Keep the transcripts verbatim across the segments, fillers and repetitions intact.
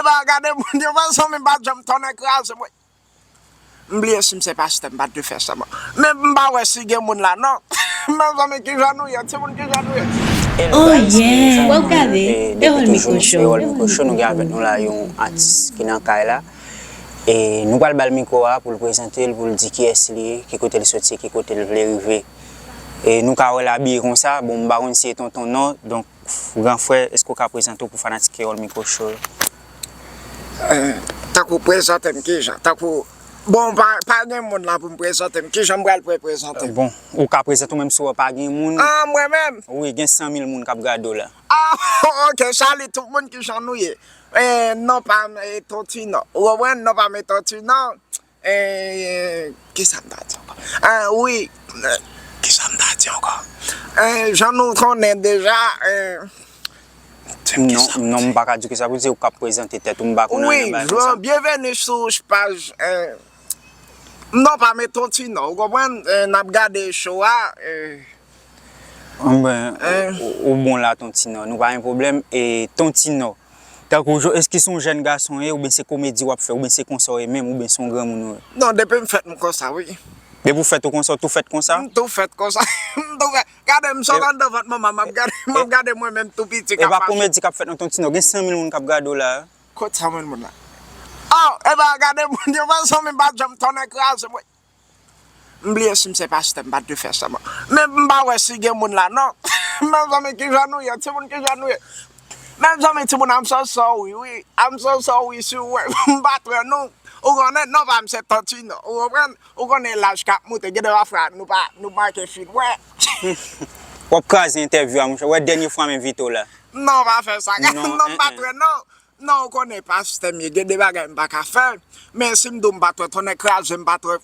Epa, gade moun yo, mezanmi, m pa t janm tonnè kraze, mwen. M bliye si m se pastè, m pa t dwe fè sa, mwen. Men m pa wè si gen moun la, non. Mezanmi, kijan nou ye? Timoun, kijan nou ye? Oh yeah, w ap gade Erol Micro Show. Erol Micro Show, nou gen avèk nou la yon atis ki nan kay la. E nou pral ba l mikwo a pou l prezante l, pou l di kiyès li ye, ki kote l soti, ki kote l vle rive. E nou ka wè l abiye konsa, bon, m pa konn si e tonton non, donk, gran frè, èske w ka prezante w pou fanatik Erol Micro Show yo? Eh, tankou prezante m kijan? Tankou, bon, pa, pa gen moun la pou m prezante m. Kijan m pral pre-, prezante m? Bon, ou ka prezante w menm si w pa gen moun. Ah, mwen menm? Wi, gen san mil moun k ap gade w la. Ah, ok, salut tout moun, kijan nou ye? Eh, non pa m, eh, Tontinon. Ou konprann? Non pa m, eh, Tontinon. Eh, kisa m ta di ankò? Ah, wi, eh, kisa m ta di ankò? Eh, jan nou konnen deja, eh, Non, non, m pa ka di w kisa pou di, ou ka prezante tèt ou, m pa konnen anyen bagay konsa. Wi, byenveni sou paj, eh, non pa m, eh, Tontinon, ou konprann? Eh, n ap gade show a, eh, Anben, ou, ou bon la, Tontinon, nou pa gen pwoblèm. E Tontinon, tankou, èske se yon jèn gason w ye, oubyen se komedi w ap fè, oubyen se konsa w ye menm, oubyen se yon granmoun ou ye? Non, depi m fèt, m konsa, wi. Depi w fèt ou konsa, ou tou fèt konsa? M tou fèt konsa. M tou fèt. Gade, m sot anndan vant manman m, m ap gade, m ap gade mwen menm tou piti k ap mache. E pa komedi k ap fèt non, Tontinon, gen san mil moun k ap gade w la. Kot san mil moun la? Oh, epa, gade moun yo, mezanmi, m pa t janm tonnè kraze, mwen. M bliye si m se pastè, m pa t dwe fè sa, mwen. Men m pa wè si gen moun la, non. Mezanmi, kijan nou ye? Timoun, kijan nou ye? Mezanmi, timoun, I'm so sorry, wi. I'm so sorry, si w wè m pa t wè nou. Ou konnen, non pa m se Tontinon. Ou konprann? Ou konnen laj k ap moute, gen de pafwa nou pa, nou manke fin wè. W ap kraze entèvyou a, monchè. Wè dènye fwa m envite w la. Non, pa fè sa. Non, non, m pa t wè, non. Non, ou konnen pastè m ye, gen de bagay m pa ka fè. Men si m di w m pa t wè, tonnè kraze m pa t wè.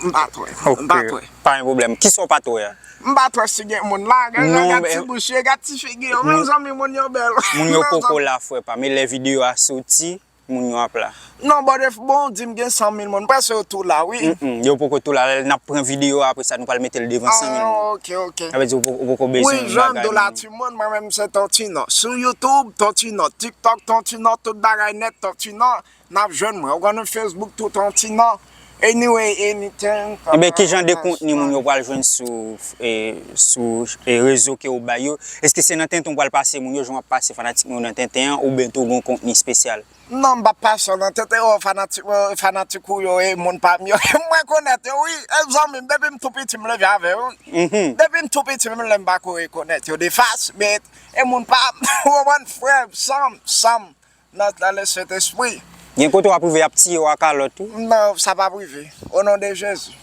M pa t wè. M pa t wè. Pa gen pwoblèm. Kisa w pa t wè a? M pa t wè si gen moun la. Gade, gade ti bouch yo, gade ti figi yo. Mezanmi, moun yo bèl. Moun yo poko la, frè pa m. E lè videyo a soti, moun yo ap la. Non, brother, bon, w di m gen san mil moun. Prèske yo tou la, wi. Mm, mm, yo poko tou la. Lè n ap pran videyo a, apre sa, nou pral mete l devan san mil moun. Ah, ok, ok. Sa vle di ou poko bezwen bagay. Wi, jan m di w la, timoun, mwen menm se Tontinon. Sou YouTube, Tontinon. TikTok, Tontinon. Tout bagay nèt, Tontinon. N ap jwenn mwen. Ou konnen Facebook tou, Tontinon. Anyway, anything. Enben, ki jan de kontni moun yo pral jwenn sou, eh, sou, eh, rezo ke ou bay yo? Èske se nan tenten w pral pase moun yo, jan w ap pase fanatik nou yo nan tenten an, oubyen tou w gen yon kontni espesyal? Non, m p ap pase w nan tenten, o, fanatik, o, fanatik ou yo, e moun pa m yo. M rekonèt yo, wi. E zanmi m, depi m tou piti, m leve avè yo, wi. Depi m tou piti, menm lè m pa ko rekonèt yo de fas, men e moun pa m, ou konprann, frè m, san m, san m. Nan, nan le Sentespri. Gen kote w ap rive, y ap tiye w a kalòt tou. Non, sa p ap rive. O non de Jezi.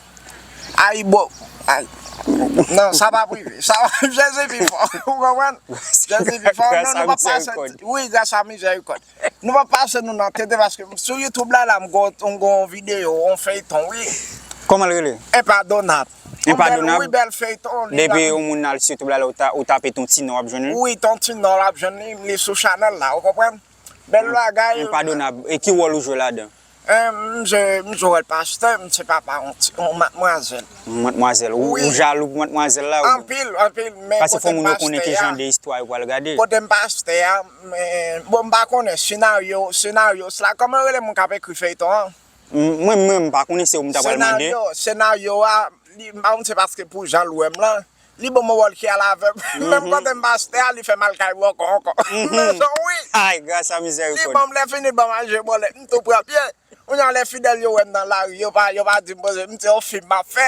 Ayibo. Ay. Non, sa p ap rive. Sa, Jezi pi fò. Ou konprann? Jezi pi fò. Non, nou p ap pase. Wi, gras a mizèrikòd. Nou p ap pase nou nan tenten paske sou YouTube la, la, m gon, m gon videyo, yon feyton, wi. Kòman l rele? Enpadonab. Enpadonab. Wi, bèl feyton. Depi yon moun al sou YouTube la, la, ou ta, ou tape Tontinon, w ap jwenn li? Wi, Tontinon, w ap jwenn li, li sou chanèl la, ou konprann? Bèl bagay. Enpadonab. E ki wòl ou jwe ladan? Eh, m jwe, m jwe wòl pastè, m se papa yon ti, yon matmwazèl. Yon matmwazèl. Ou, ou jalou pou matmwazèl la? Anpil, anpil. Men kote m pastè a, kote m pastè a, men, bon, m pa konnen senaryo, senaryo, sila, kòman yo rele moun k ap ekri feyton an? Mwen, mwen, m pa konnen, se ou m ta pral mande. Senaryo, senaryo a, li, m pa konn se paske pou jan l wè m lan. Li ban m yon wòl ki al avè m. Menm kote m pastè a, li fè m al kay bòkò ankò. Mezanmi. Ay, gras a mizèrikòd. Li ban m, lè fini, ban m al jwe bòlèt. M tou pran pye. Kounye a, lè fidèl yo wè m nan lari, yo pa, yo pa di m poze. M di, yon fim m ap fè.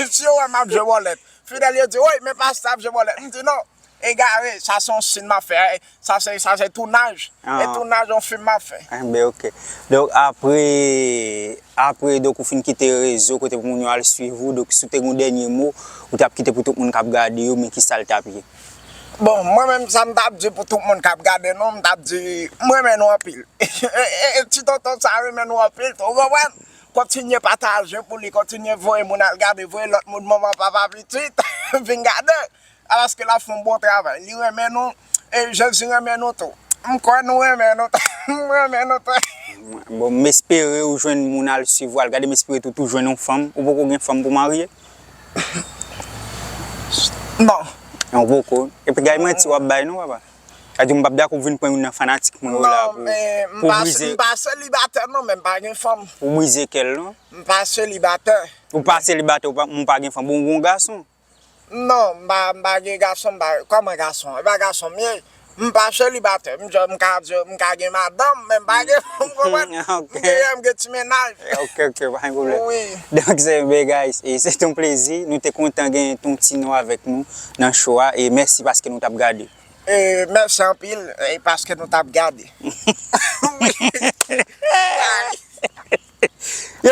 Si yo wè m ap jwe bòlèt. Fidèl yo di, woy, men pastè ap jwe bòlèt. M di, non. Egare, sa se yon sin m ap fè. Sa se, sa se tounaj. E tounaj yon fim m ap fè. Enben, ok. Donk, apre, apre, donk, ou fin kite rezo kote pou moun yo al swiv ou, donk, si w te gen yon dènye mo, ou t ap kite pou tout moun k ap gade yo, men ki sa l t ap ye? Bon, mwen menm, sa m t ap di pou tout moun k ap gade nou, m t ap di, m renmen nou anpil. E, e, e, ti tonton sa renmen nou anpil tou, ou konprann? Kontinye pataje pou li, kontinye voye moun al gade, voye lòt moun, manman, papa, pitit, vin gade. Paske l ap fè yon bon travay. Li renmen nou. E Jezi renmen nou tou. M kwè nou renmen nou tou. M renmen nou tou. Bon, m espere ou jwenn moun al swiv ou, al gade, m espere tou, tou jwenn yon fanm. Ou poko gen fanm pou marye? Non. Ou poko? Epi gay manti w ap bay non, papa. Sa di m p ap dakò pou vin pran youn nan fanatik mwen yo la Non, pou, men m pou pa, brize, m pa selibatè non, men m pa gen fanm. Pou brize kè l non. M pa selibatè. Ou pa selibatè, ou pa, ou pa gen fanm. Bon, ou gon gason. Non, m pa, m pa gen gason, m pa, kòman gason? E pa gason m ye. M pa selibatè. M, m ka di, m ka gen madanm, men m pa gen fanm, konprann? Ok. M gen, m gen ti mennaj. Ok, ok, pa gen pwoblèm. Wi. Donk, se, ben, guys, e se te yon plezi. Nou te kontan gen Ton Tino avèk nou nan show a. E mèsi paske nou t ap gade. E mèsi anpil e paske nou t ap gade. Wi. Yo,